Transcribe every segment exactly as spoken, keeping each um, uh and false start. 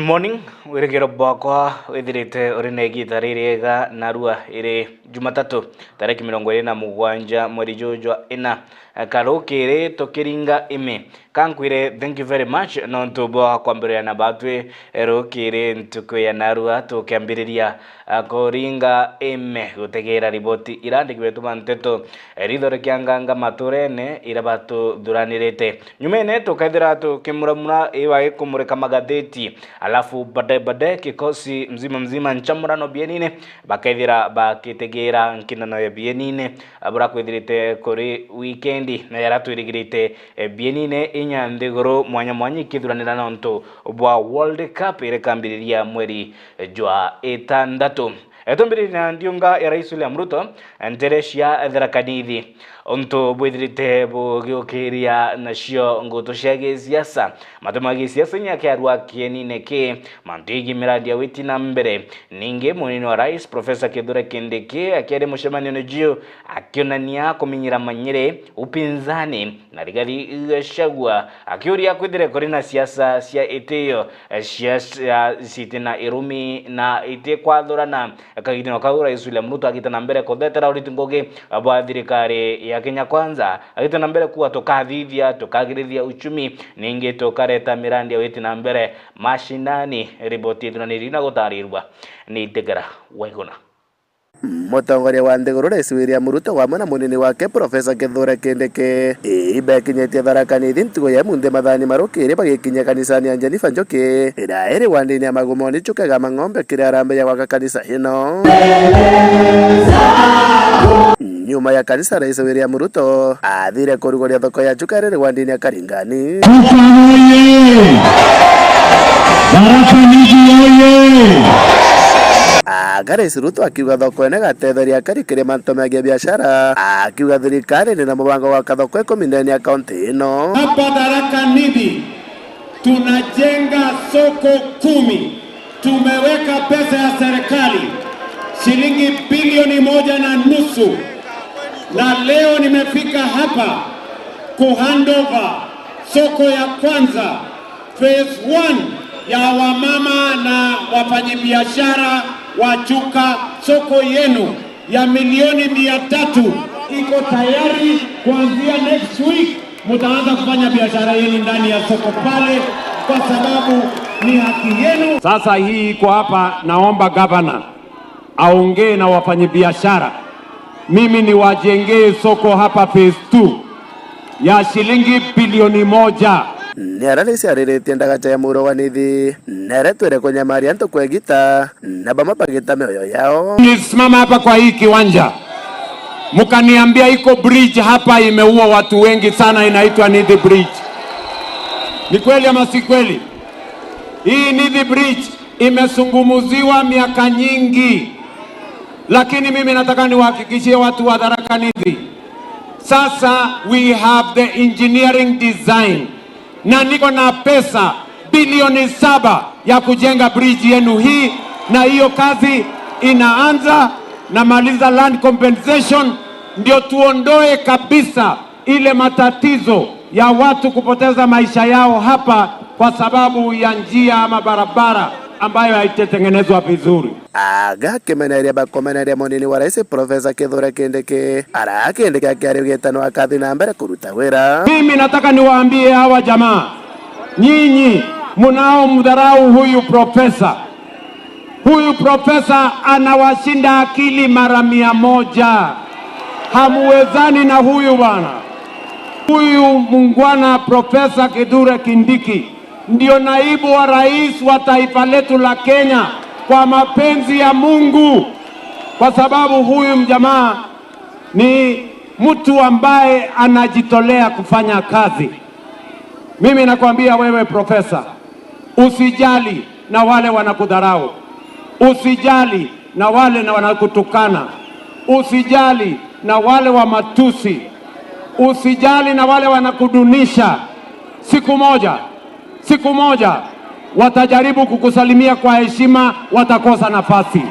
Morning, wirigiro bwakwa withirite uri na igita ririega narua iri Jumatatu, tariki mirongo iri na mugwanja mweri juju jwa ina. Karukiri tukiringa imi. Kankwire, thank you very much nontu bwa kwambiriria na batwi rukiri ntuku ya narua tukiambiriria, ah, kuringa imi gutegera riboti irandikirwe tu ba nteto, eh, ritho rikianganga maturene iria batuthuranirite. Nyumene tukethira tukimuramura iwa ikumurika magatheti, alafu baadaye baadaye kikosi mzima mzima nchamurano bienine bakethira bakitegeera nkinano ya bienine, bura kwithirite kuri wikendi na yara twirigirite, eh, bienine inya nthiguru mwanya mwanya ikithuranira nontu bwa World Cup iria ikambiriria mweri jwa itandatu. Etumbiriria na ndiunga ya Rais William Ruto, ntere cia Tharaka Nithi. Untu bwithirite bugiukiria nacio ngutu cia gisiasa, matu ma gisiasa inya kiarua kienine ki mantu jegii miradi ya witi na mbere. Ningi munini wa rais Professor Kithure Kindiki akiari mucemanione jiu akionania kuminyira manyiri upinzani na Rigathi Gachagua akiuria kwithire kuri na siasa cia itio, eh, cia, cia, citina irumi na itikwathurana. Kagitino kau Rais William Ruto agite na mbere kuthetera uriti ngugi bwa thirikari ya Kenya Kwanza, agite na mbere kuuga tukathithia, tukagirithia uchumi, ningi tukareta mirandi ya witi na mbere mashinani. Riboti ithunaniri na gutarirua ni Itegera Waiguna. Mutongoria wa nthiguru Rais William Ruto wamwe na munini wake Professor Kithure Kindiki ibekinyitie Tharaka Nithi ntuku ya munthi mathani marukiri bagikinyia kanisani ya Jennifer Njoki iria iri wandini ya Magumoni Chuka Igama Ng'ombe kiri arambe ya gwaka kanisa ino. Nyuma ya kanisa, Rais William Ruto athire kurugoria thoko ya Chuka iri wandini ya Karingani. Chuka oye! Tharaka Nithi oye! Aga Rais Ruto akiuga thoko ino igatetheria akari kiri mantu megie biashara, akiuga thirikari ni na mubango wa gwaka thoko ikumi ndene ya kaunti ino. Hapa Tharaka Nithi tunajenga soko kumi. Tumeweka pesa ya serikali shilingi bilioni moja na nusu, na leo nimefika hapa kuhandover soko ya kwanza, phase one ya wamama na wafanyibiashara wa Chuka. Soko yenu ya milioni mia tatu iko tayari. Kuanzia next week mtaanza kufanya biashara yenu ndani ya soko pale, kwa sababu ni haki yenu. Sasa hii iko hapa, naomba gavana aongee na wafanyabiashara, mimi niwajengee soko hapa phase two ya shilingi bilioni moja. Ni aria Rais ariritie ndagacha ya muro wa Nithi, nere twire kunyamaria antu kwa igita, na bamwe bagita mioyo yao. Nisimama hapa kwa hii kiwanja, mkaniambia iko bridge hapa imeua watu wengi sana, inaitwa Nithi Bridge. Ni kweli ama si kweli? Hii Nithi Bridge imezungumziwa miaka nyingi, lakini mimi nataka niwahakikishie watu wa Tharaka Nithi, sasa we have the engineering design, na niko na pesa bilioni saba ya kujenga bridge yenu hii, na hiyo kazi inaanza. Namaliza land compensation, ndio tuondoe kabisa ile matatizo ya watu kupoteza maisha yao hapa kwa sababu ya njia ama barabara ambayo haijatengenezwa vizuri. Aga akimeneria bakomeneria munini wa rais Professor Kithure Kindiki, ara Kindiki akiari ugitano akathi na mbere kuruta wira. Mimi nataka niwaambie hawa jamaa, nyinyi mnaomdharau huyu profesa. Huyu profesa anawashinda akili mara mia moja. Hamuwezani na huyu bwana. Huyu mungwana Profesa Kithure Kindiki ndio naibu wa rais wa taifa letu la Kenya kwa mapenzi ya Mungu, kwa sababu huyu mjamaa ni mtu ambaye anajitolea kufanya kazi. Mimi nakwambia wewe profesa, usijali na wale wanakudharau, usijali na wale na wanakutukana, usijali na wale wa matusi, usijali na wale wanakudunisha. Siku moja, siku moja watajaribu kukusalimia kwa heshima, watakosa nafasi.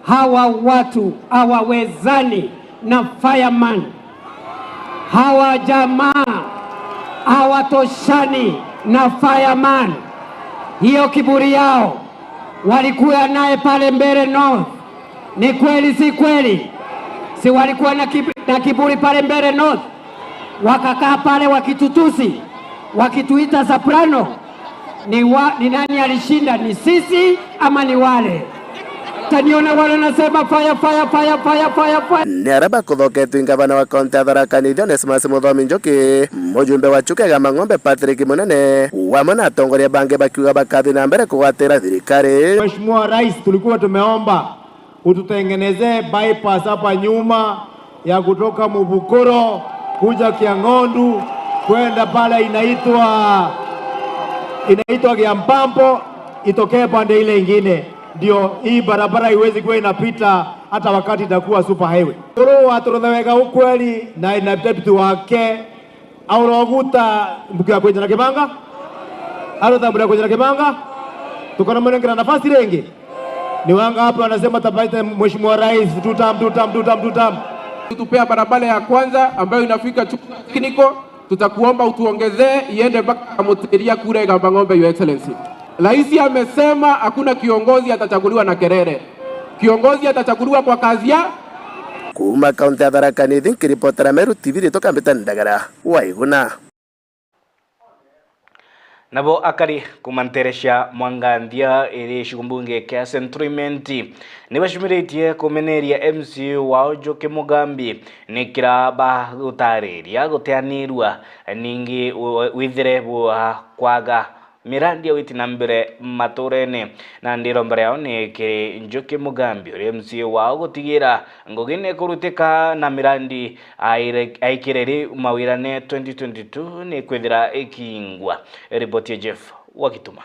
Hawa watu hawawezani na fireman. Hawa jamaa hawatoshani Na fireman, hiyo kiburi yao walikuwa naye pale Mbeere North. Ni kweli si kweli? Si walikuwa na kib-, na kiburi pale Mbeere North? Wakakaa pale wakitutusi, wakituita soprano. Ni wa-, ni nani alishinda? Ni sisi ama ni wale? Taniona wale nasema fire, fire, fire, fire, fire, fire. Ni aria bakuthoketwe i ngavana wa kaunti ya Tharaka Nithi Onesmus Muthomi Njuki, mujumbe wa Chuka Igamba Ng'ombe Patrick Munene, wamwe na atongoria bangi bakiuga bakathi na mbere kugwatira thirikari. Mheshimiwa Rais, tulikuwa tumeomba ututengenezee bypass hapa nyuma ya kutoka Mubukuro kuja Kiang'ondu kwenda pale inaitwa, inaitwa Giampampo, itokee pande ile ingine, ndio hii barabara iwezi kuwa inapita hata wakati itakuwa super highway. Uru waturuthe wega ukweli na ina deputy wake. Aura uguta mbuki ya kwenjera kibanga? Aura tambura kwenjera kibanga? Tukanamurengera nafasi ringi? Ni wanga hapa wanasema tapaite Mheshimiwa Rais, two term, two term, two term, two term. Tupea barabara ya kwanza ambayo inafika Chuka Technical, tutakuomba utuongezee iende mpaka Kamutiria kule Igamba Ng'ombe, Your Excellency. Rais amesema hakuna kiongozi atachaguliwa na kelele. Kiongozi atachaguliwa kwa kazi ya Kuuma kaunti ya Tharaka Nithi, nkiripotera Meru T V, ritwa Kambita Ndagara wa Iguna. Nabo akari kuuma nteere cia Mwanganthia iri gicigo mbunge kia Central Imenti, ni bacumiritie kumeneria M C A wao Njuki Mugambi ni kira bagutariria guteanirua, ningi wi-, withire bwa kwaga mirandi ya witi na mbere maturene. Nandi iromba riao ni kiri Njuki Mugambi, uria M C A wao, gutigira ngugi ni ikurutika na mirandi aire-, aikire ri mawirane twenty twenty-two ni kwithira ikingwa. Ripoti ya Jeff Wakituma.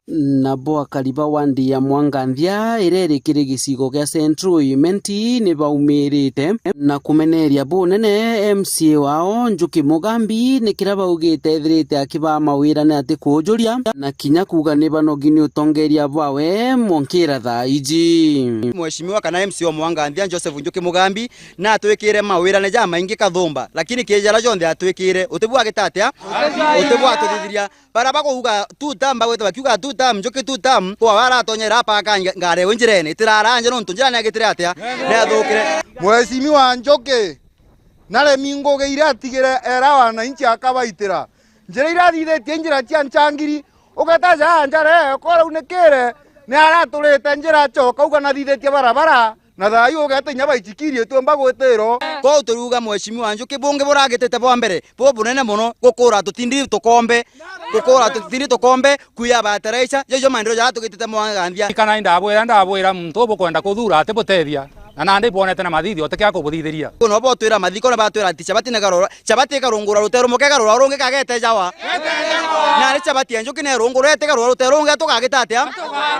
Nabo akari ba wandi ya Mwanganthia, iria iri kiri gicigo gia Central Imenti, ni baumirite na kumeneria bunene M C A wao Njuki Mugambi, ni kiria baugite ethirite akibaa mawirane atikuujuria, na kinya kuuga ni banogi ni utongeria bwawe mwonkira thaa iji. Mheshimiwa kana M C A wa Mwanganthia Joseph Njuki Mugambi natwikire mawirane jamaingi kathumba, lakini kiri jaria jonthe atwikire, utibwagita atia? Utibwatuthithiria. Baria bakuuga two term, bagwita bakiuga two term, Njuki two term, kwa baratonyera apa aka nga-, ngari iu njirene, itiraranja nontu njira niagitire atia? Niathukire. Mheshimiwa Njuki, naremi ngugi iria atigire era wananchi akabaitira. Njira iria athithitie njira cia nchangiri, ugeta jaa njara iyo, koraunikire, niaraturite njira cho, kauga nathithitie barabara, na thaa ii ugeta inya baichikirie tuumba gwitirwo. Kwou turiuga Mheshimiwa Njuki, bungi buragitite bwa mbere, bu bunene mono, gukura tutindi tukombe, gukura tutindi tukombe, kuya bataraica, jojo maendeleo jaria tugitite Mwanganthia. Kana indabwira, ndabwira muntu ubukwenda kuthura ati butethia, na nandi bwonete na mathithio utikia kubuthithiria. Kuno botwira mathiko na batwira ati chabati ne garora, chabati ikarungura rutero rumwe, ke garora rungi kagete jawa. Na ari chabati ya Njuki ne rungurete garora rutero rungi, atugagita atia?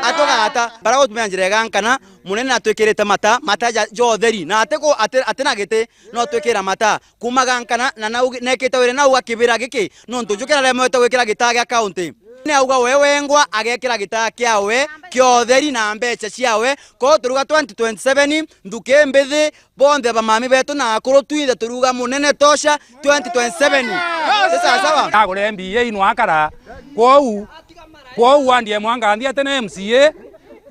Atugata. Bara gutumira njira igankana, munene atwikirite mata, mata ja, ja utheri. Na ati ku-, ati, ati na giti, no twikira mata. Kuuma gankana, na nau nekite wire nau akibira giki, nontu Njuki naremwete gwikira gitaa gia kaunti. Ni auga we wengwa agekira gitaa kiawe kia utheri na mbeca ciawe. Kwou turuga twenty twenty-seven, nthuki mbithi, bonthe bamami betu na akuru twinthe turuga munene tosha twenty twenty-seven. Ni sawa sawa? Agure M B A ino akara. Kwou, kwou wandi ya Mwanganthia ati na M C A,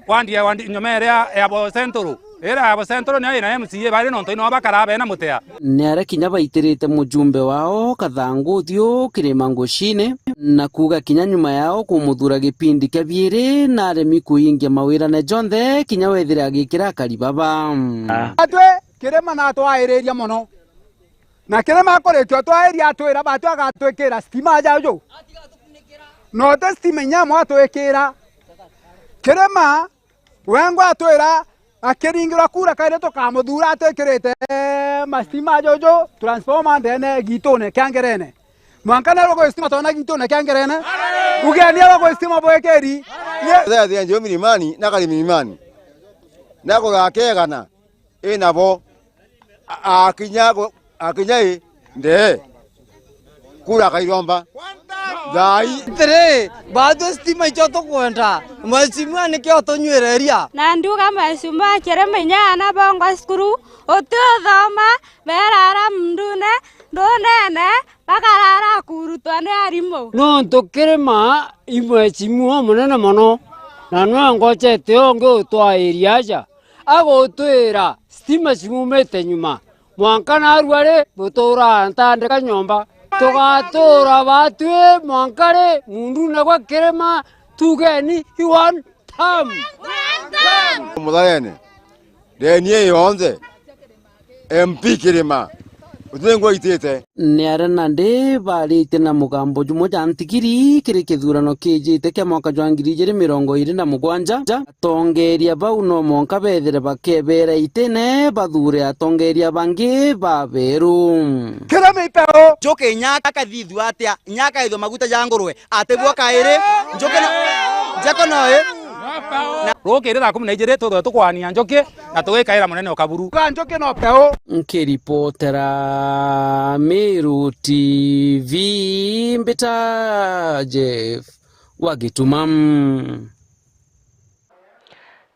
wandi ya, wandi nyuma iria ya bo Central. Ira ya bo Central niyo ina M C A bari nontu ino bakara bena mutea. Ni aria kinya baitirite mujumbe wao Kathangu uthiu kirima ngucine, na kuuga kinya nyuma yao kumuthura gipindi kia biiri, naremi kuingia mawirane jonthe, kinya wethire agikira akari baba. Atwi kirima natwairiria mono. Na kirima akurikia utwairia atwira batu agatwikira stima jaju. Note stima inya amwe atwikira. Kirima wengwa atwira akiringirwa kura kairi tukamuthura atwikirite mastima jojo transformer ndene gitune kia ngerene. Mwanka nero gwe stima tona gitune kia ngerene. Ugeni aba gwe stima bwekeri. Ye. Thethia njo milimani, na kari milimani. Na kugakegana, inabo. A-, akinya gu-, akinya i, ndee. Kura akairomba. Thaa ii. Atiri, baatwi stima icio tukwenda, mheshimiwa nikio tunywireria. Na ndiuga mheshimiwa akiri minyana bongwa cukuru, uti uthoma, berara mundune, ndunene, bakarara kurutwa ni arimu. Nontu kirima i mheshimiwa munene mono, na nwe ngochete ungi utwairia aja, agutwira stima ciumite nyuma. Mwanka narua ri, buturaa ntandika nyomba. Tugatuura baatwi mwanka ri, mundune gwa kirima, tugeni i one term. Mutharene, ndeni ii yonthe, M P Kirima, uti ngwa itite. Ni aria nandi baaritie na mugambo jumwe ja ntigiri kiri kithurano kiijite kia mwaka jwa ngiri ijiri mirongo iri na mugwanja. Atongeeria bau no mwanka beethire bakeebeera itine bathuure atongeeria bangi babeeru. Kira mipeo. Njuki inya akathithua atia? Inya akaithua maguta ja ngurwe? Atibua kairi? Njuki no, njeko no i? Na rukiri thaa kumi na ijiri tuthwe tukwania njuki na tugikaira munene o kaburu. Ga njuki no peu. Nkiripotera Meru T V, mbita Jeff wa Gituma.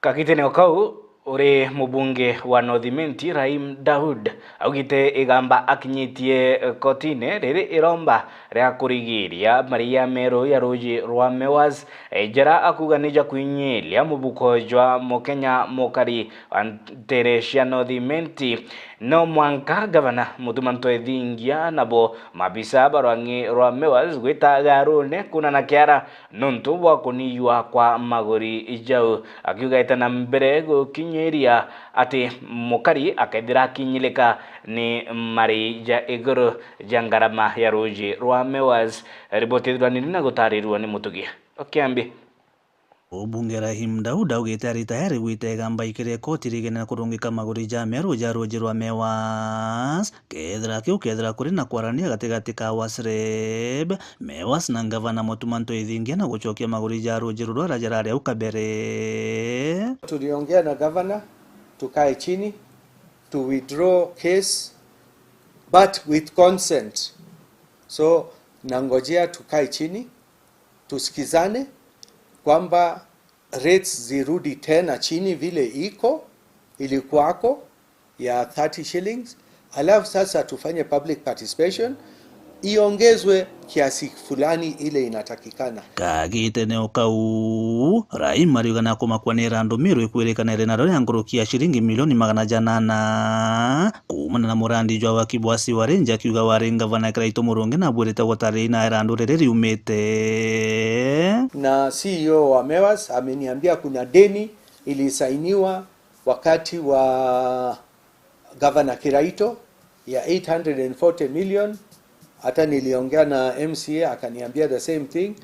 Kagitene o kau, uri mubunge wa North Imenti, Rahim Daud, augite igamba akinyitie kotine riri iromba ria kurigiria maria meru ya ruuji rwa Mewas, eh, jara akuuga ni ja kwinyiria mubuko jwa Mukenya mukari wa ntere cia North Imenti. No mwanka gavana Mutuma Ntwethingia nabo maabisa ba rwang'i rwa Mewas gwita gaarune kuuna na kiara nontu bwa kuniyua kwa maguri jau, akiuga eta na mbere gukinyiria ati mukari akethira akinyilika ni mari ja iguru ja ngarama ya ruuji rwa Mewas. Riboti ithuraniri na gutarirua ni Mutugi Okiambi. Mubunge Rahim Daud augite ari tayari gwita igamba ikiri koti rigene na kurungika maguri ja meru ja ruuji rwa Mewas, kethira kiu kethira kuri na kwarania gatigati ka Wasreb, Mewas na ngavana Mutuma Ntwethingia na gucokia maguri ja ruuji rurua rajararia au kabere. Tuliongea na gavana, tukae chini, to withdraw case, but with consent. So, nangojea tukae chini, tusikizane kwamba rates zirudi tena chini vile iko, ilikuwako ya thirty shillings, alafu sasa tufanye public participation, iongezwe kiasi fulani ile inatakikana. Kagitene o kau, Rahim ariuga na kumakua ni irandu miru ikwirikana iri nario ria nkuruki ya ciringi milioni magana janana. Kuumana na murandi jwa waki bwa sewerage, akiuga wari ngavana Kiraitu Murungi na abwirite gutariria na irandu riri riumite. Na C E O wa Mewas ameniambia kuna deni ilisainiwa wakati wa Gavana Kiraitu ya eight hundred and forty million. Hata niliongea na M C A akaniambia the same thing.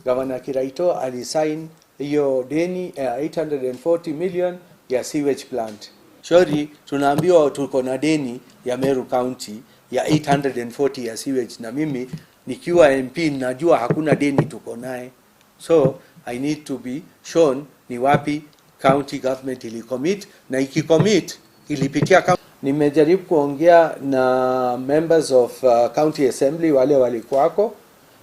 Gavana Kiraitu alisign hiyo deni ya eight hundred and forty million ya sewage plant. Sorry, tunaambiwa tuko na deni ya Meru County ya eight hundred and forty ya sewage, na mimi nikiwa M P najua hakuna deni tuko naye. So, I need to be shown ni wapi county government ilicommit, na ikicommit ilipitia county. Nimejaribu kuongea na members of, uh, county assembly wale walikuwako,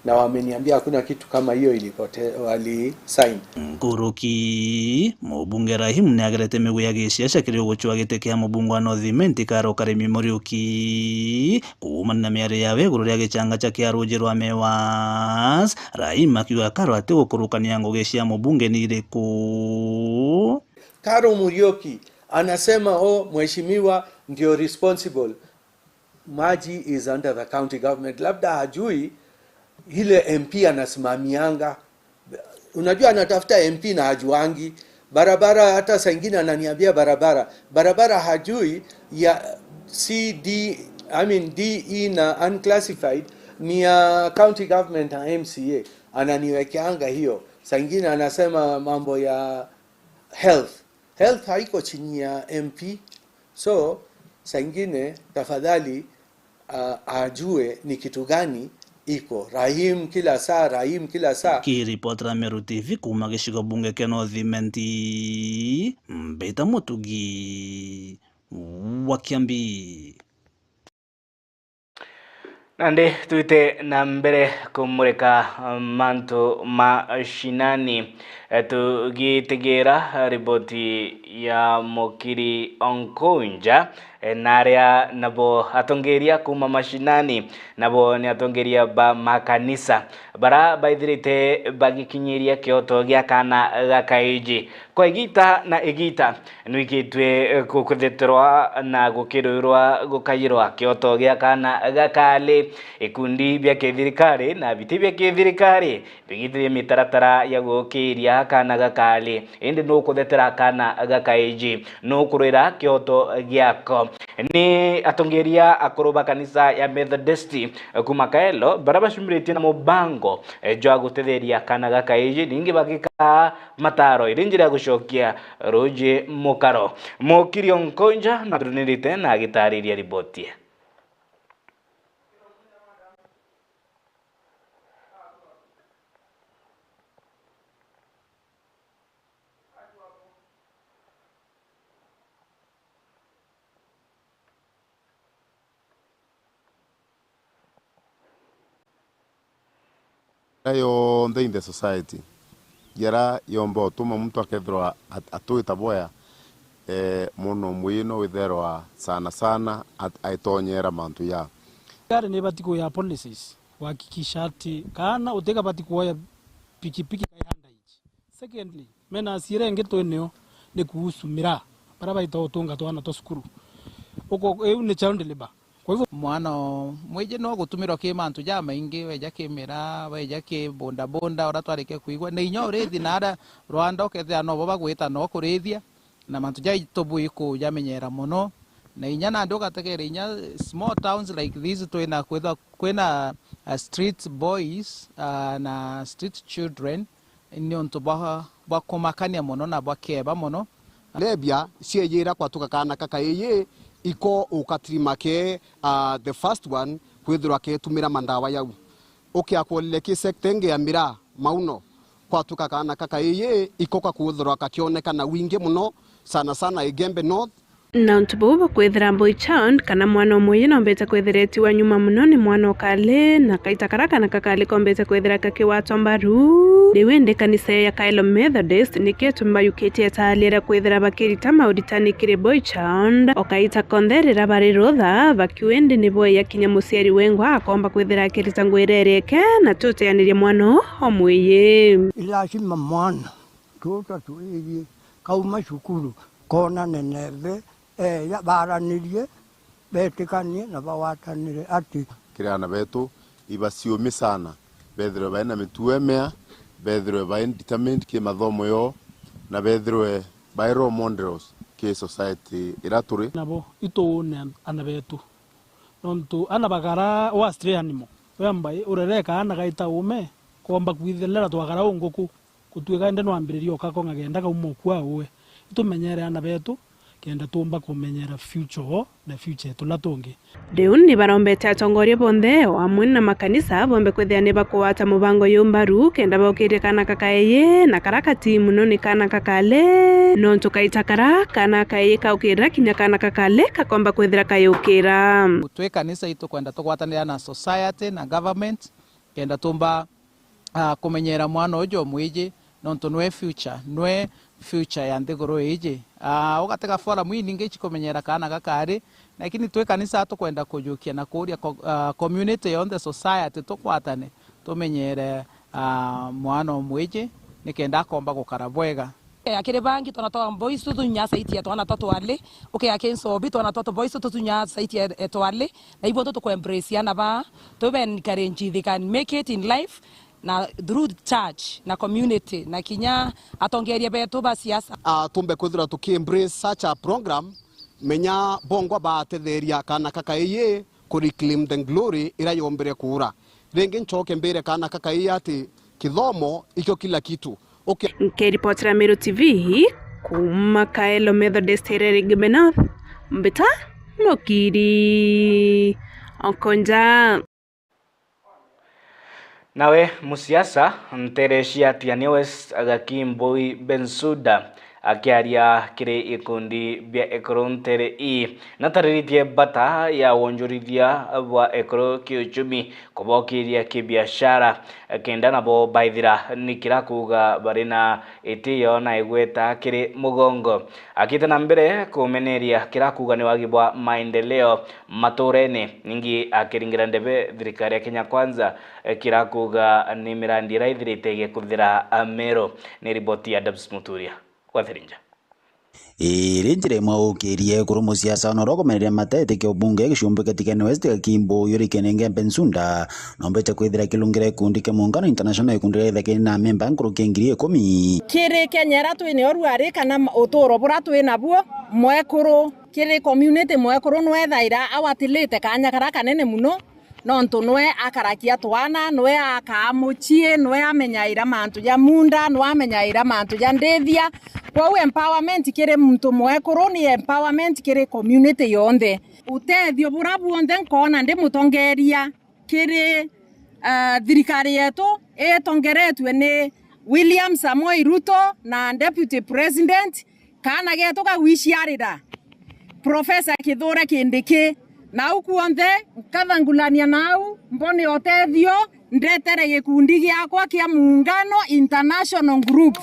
na wameniambia hakuna kitu kama hiyo ilipote-, wali sign. Nkuruki, mubunge Rahim ni agerete migwi ya gisiasa kiri ugucwa giti kia mubunge wa North Imenti Karo Karimi Muriuki, kuumana na miario yawe iguru ria gichanga cha kia ruuji rwa Mewas, Rahim akiuga Karo atigukurukania ngugi cia mubunge ni iriku. Karo Muriuki anasema, "Oh, mheshimiwa ndio responsible." Maji is under the county government. Labda hajui ile M P anasimamianga. Unajua anatafuta M P na hajuangi. Barabara hata saa ingine ananiambia barabara. Barabara hajui ya C D, I mean D E na unclassified ni ya county government na M C A. Ananiwekeanga hiyo. Saa ingine anasema mambo ya health. Health haiko chini ya M P. So, saa ingine tafadhali, ah, ajue ni kitu gani iko. Rahim kila saa, Rahim kila saa. Kiripotera Meru T V kuuma gicigo bunge kia North Imenti, mbita Mutugi wa Kiambi. Nandi twite na mbere kumurika, uh, mantu mashinani, eh, tugitigira, uh, riboti ya Mukiri Onkunja, eh, na aria nabo atongeria kuma mashinani, nabo ni atongeria ba makanisa, bara baithirite bagikinyiria kioto gia kana ga kaiji. Kwa igita na igita, nwikitwe, eh, ku-, kutheterwa na gukirwirwa gukayirwa kioto gia kana gakali. Ikundi bia kithirikari na biti bia kithirikari bigithirie mitaratara ya gukiria kana gakali. Indi nukuthetera kana gakaiji? Nukurwira kioto giako? Ni atongeria akuru ba kanisa ya Methodist, eh, kuma Kaelo, bara bacumiritie na mubango, eh, jwa gutetheria kana gakaiji, ningi bagikaa mataro iri njira ya gucokia ruuji mukaro. Mukiri Onkonja na turunirite na agitariria riboti. Ira yonthe in the society, jara yomba utuma muntu akethirwa at-, atwita boya, eh, mono mwino witherwa sana sana at-, aitonyera mantu ya. Thirikari ni ibati kuya policies kuhakikisha ati kaana utigabati kuoya pikipiki kai underage. Secondly, mena asiira ingi twinio ni kuhusu miraa, bara baita utunga twana twa cukuru. Uko, iu ni child labour. Kwa hivyo mwana o mwiji no gutumirwa ki mantu jamaingi, weja ki miraa, weja ki bondabonda, uria twarikia kwigua. Na inya urithi na aria rwanda ukethira nobo bagwita no kurithia, na mantu jaitu bwi kujamenyera mono. Na inya nandi ugategera inya small towns like this twina kwithwa kwina, uh, street boys, uh, na street children, ni untu bwa, bwa kumakania mono na bwa kieba mono. Lebia cieyira kwatuka kaana kakaiji, iko ukatirima ke, uh, the first one kwithirwa ketumira mandawa yau. Ukiakwolile ki sector ingi ya miraa, mauno, kwatuka kaana kakaiji, iko kakwithirwa kakioneka na wingi mono, sana sana Igembe North. Na untu buu bukwithira boy child kana mwana o mwiji nombete kwithira etiwa nyuma mono ni mwana o kali, na kaita kara kana kakali kombete kwithira kakiwatwa mbaru. Riu indi kanisa ya Kaelo Methodist nikio itumi bayukitie itali ria kwithira bakirita mauritani kiri boy child. O kaita konthe riria bari rutha, bakiu indi ni boya kinya muciari wengwa akomba kwithira akirita ngwira irieke na tuteaniria mwana o mwiji. Lazima mwana tuta tuirie kauma cukuru, konane nebe, eeja, baaranirie, beetikanie na bagwatanire ati. Kiri aana beetu, ibaciumi sana, beethirwe bai na mitugo imea, beethirwe bai determined ki mathomo yoo, na beethirwe bai role models ki society iria turi. Nabo ituune aana beetu, nontu aana bakara wa stray animal, wemba urereka aana gaita uume, koomba kwithelera twakara unguku. Gutuika indi no ambiririe ukakong'a kenda kauma ukua uwe. Itumenyere aana beetu, kenda tuumba kumenyera future o na future yetu la tungi. Riu ni barombete atongoria bonthe o amwe na makanisa bombe kwithia ni bakuwata mubango yu mbaru, kenda baukiria kana kakaeyi, na kara kati muno ni kana kakale, nontu kaita kara kana kaeyi kaukira kinya kana kakale kakomba kwithira kayukira. Twi kanisa itukwenda tugwatanira na society na government, kenda tumba ah, kumenyera mwana uju o mwiji, nontu nwe future, nwe future ya nthiguru iji. Ah, ugatega forum iningi iji kumenyera kaana gakari, lakini twi kanisa tukwenda kujukia na kuuria co-, ah, community yonthe, society, tukwatane, tumenyere, ah, mwana o mwiji, nikenda akomba gukara bwega. Akiri bangi twana twa boys tu tunyaa saiti ya twana twa twali, uke aki nsobi twana twa tu boys tu tunyaa saiti ya, ya twali, na ibo tu tuku embrace ana ba, tu be encourage they can make it in life, na through church, na community, na kinya atongeria betu ba siasa. Ah, tumbe kwithirwa tuki embrace such a program, menya bongwa baatetheria kana kakaeyi ku reclaim the glory iria yombire kuura. Ringi ncoke mbire kana kakaeyi ati kithomo ikio kila kitu. Okay. Nkiripotera Meru T V, kuma Kaelo Methodist Area Igembe North, mbita Mukiri Onkonja. Nawe musiasa ntere cia Tigania West Gakimbui Bensuda Akiaria kiri ikundi bia ekuru ntere ii, natariritie bata ya wonjorithia bwa ekuru kiuchumi, kubokiria kibiashara, kenda nabo baithira ni kira kuuga bari na itiyo na igweta kiri mugongo. Akiite na mbere kumeneria kira kuuga ni wagi bwa maendeleo maturene, ningi akiringira ndebe thirikari ya Kenya Kwanza, kira kuuga ni mirandi ira ithirite igikuthira Meru. Ni riboti ya Dubs Muturia gwa Thirinja. Iri njira imwe ukirie kuru musiasa ona uria ugomeneria matete kia ubunge gicumbi kia Tigania West Gakimbo yuri Kenenge Bensunda, nombete kwithira kilungire gikundi kia Muungano International, gikundi riria ithakene na amemba nkuruki ya ngiri ikumi. Kiri Kenya ira twinayo ruari kana ma-, uturo bura twinabuo, mwekuru, kiri community mwekuru nwethaira awatilite kanya karia kanene muno, nontu nwe akarakia twana, nwe akaa mucii, nwe amenyaira mantu ja munda, nwe amenyaira mantu ja ndithia. Kwou empowerment kiri muntu mwekuru ni empowerment kiri community yonthe. Utethio bura bwonthe nkoona ndi mutongeria kiri, ah, thirikari yetu itongeretue ni William Samoei Ruto na Deputy President, kaana geetu gagwiciarira, Professor Kithure Kindiki. Nau kwonthe nkathangulania nau, mbone utethio, ndetere gikundi giakwa kia Muungano International Group.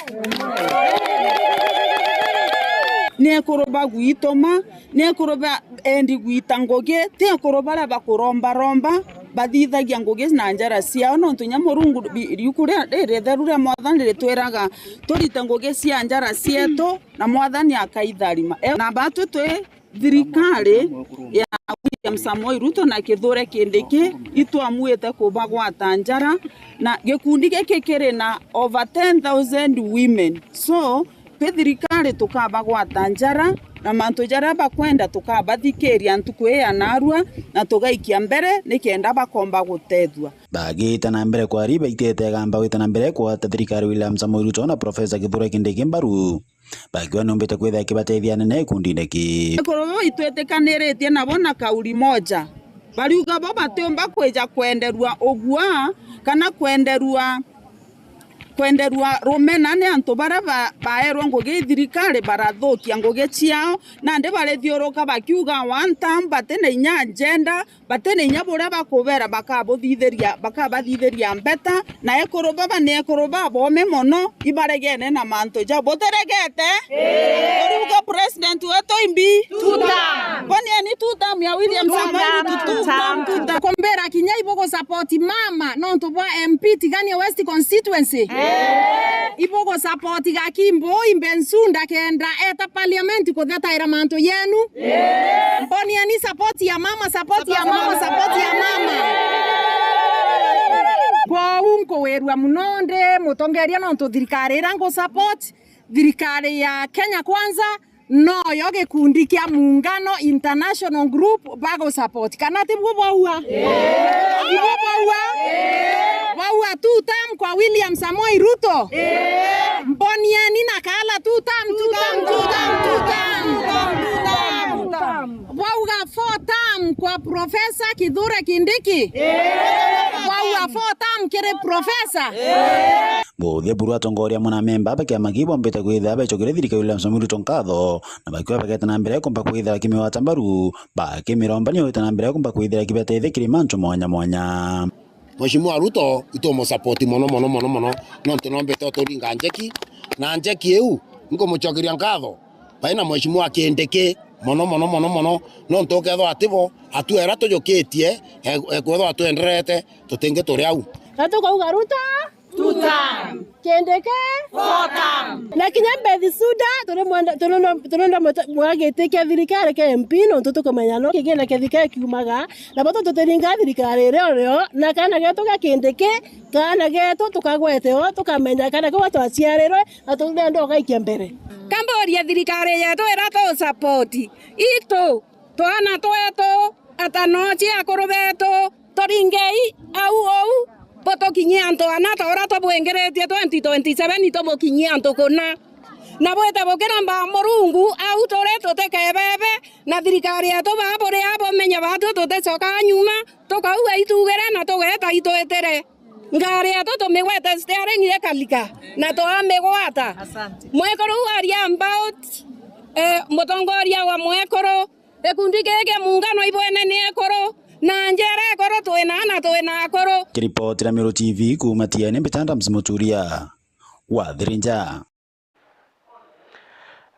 Ni ekuru bagwituma, ni ekuru ba endi gwita ngugi, ti ekuru baria bakurombaromba, bathithagia ngugi na njara ciao, nontu inya Murungu bi-, riuku ria-, riritheru ria Mwathani ritwiraga turite ngugi cia njara cietu, na Mwathani akaitharima. E, na batwi twi thirikari ya William Samoei Ruto na Kithure Kindiki, itwamuite kubagwata njara, na gikundi giki kiri na over ten thousand women. So, twi thirikari tukabagwata njara, na mantu jaria bakwenda tukabathikiria ntuku ii ya narua, na tugaikia mbere nikenda bakomba gutethua. Bagiita na mbere kwari baitite gamba gwita na mbere kwata thirikari William Samoei Ruto na Professor Kithure Kindiki mbaru, bakiuga niumbite kwithira ikibatethia anene gikundine ki. Ekuru bau itwitikaniritie nabo na kauli moja, bariuga bo batiumba kwija kwenderua ugua kana kwenderua kwenderua rumena ni antu baria ba-, baerwa ngugi i thirikari, barathukia ngugi ciao, nandi barithiuruka bakiuga one term, bati na inya agenda, bati na inya buria bakubera bakabuthithiria, bakabathithiria mbeta, na ekuru baba ni ekuru babome mono, ibaregene na mantu jau. Butiregete? Turiuga president wetu imbi? Two term. Bonieni two term ya William Samoei Ruto, two term, two term. Kumbira kinya ibugu support mama nontu bwa M P Tigania West constituency. Eh. Ibugu support Gakimbo Bensunda kenda eta parliament kuthetaira mantu yenu. Eh. Mbonieni support ya mama, support ya mama, support ya mama. Kwou nkuwirua muno ndi mutongeria nontu thirikari iria ngu support, thirikari ya Kenya Kwanza, noyo gikundi kia Muungano International Group bagu support. Kana ti buo bwaua? Ibuo bwaua? Bwaua two term kwa William Samoei Ruto? Mbonieni na kaala two term, two term, two term, two term. Bwauga four term kwa Professor Kithure Kindiki? Bwauga four term kiri Professor? Buthia buru atongoria amwe na amemba ba kiama kiu bombite kwithira becokere thirikari William Samoei Ruto nkatho, na bakiuga bageta na mbere kumba kwithira bakimiwata mbaru, bakimirombania gwita na mbere kumba kwithira kibateithia kiri mantu mwanya mwanya. Mheshimiwa Ruto, itumusupport mono, mono, mono, mono, nontu nombete uturinga njeki, na njeki iu nkumucokeria nkatho. Baina Mheshimiwa Kindiki mono, mono, mono, mono, nontu ukethwa atibo, atua era tujukitie, e-, ekwethwa atwenderete, tutingi turi au. Na tukauga Ruto? Two term. Kindiki? Four term. Na kinya Bensunda, turi mwenda, turi no, turi no mwita-, mwa giti kia thirikari kia M P, nontu tukumenya no kigina kia thirikari kiumaga, na batu tutiringa thirikari iria urio, na kaana getu ga Kindiki, kaana getu tukagwete o, tukamenya kaana kau twaciarirwe, na turenda ugaikia mbere. Kamburie thirikari yetu ira tu support, itu, twana twetu, atanochi akuru betu, turingei au ou, butukinyie antu ana ta uria tubwingiritie twenty twenty-seven, tubukinyie antu kuna. Na bwite bukiromba Murungu, au turi tutikebebe, na thirikari yetu baa buri a bumenye batu tuticoka nyuma, tukauga itugire na tugeta itwitire. Ngari yetu tumigwete steering ikalika na twamigwata. Asante. Mwekuru uu aria about, eh, mutongoria wa mwekuru, gikundi giki kia muungano ibwene ni ekuru, na njera ekuru twina na twina akuru. Kiripoti ra Meru T V kuuma Tiene, mbita Adams Muturia wa Thirinja.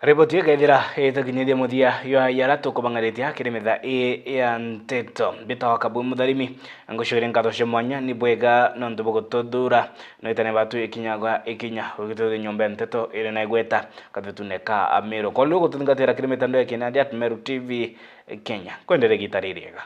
Riboti ikeethira itukinyithia muthia jwa jaria tukubang'aritie kiri metha ii ya nteto. Mbitawa Kabui Mutharimi, ngucokeria nkatho cia mwanya ni bwega nontu bwa gututhuura. Noitane batu ikinya gwa ikinya, ugituthia nyomba ya nteto iri na igweta kathetune ka Amiru. Kwa riu gututhingatira kiri mitandao ya kinandi at Meru T V Kenya. Kwendere gita ririega.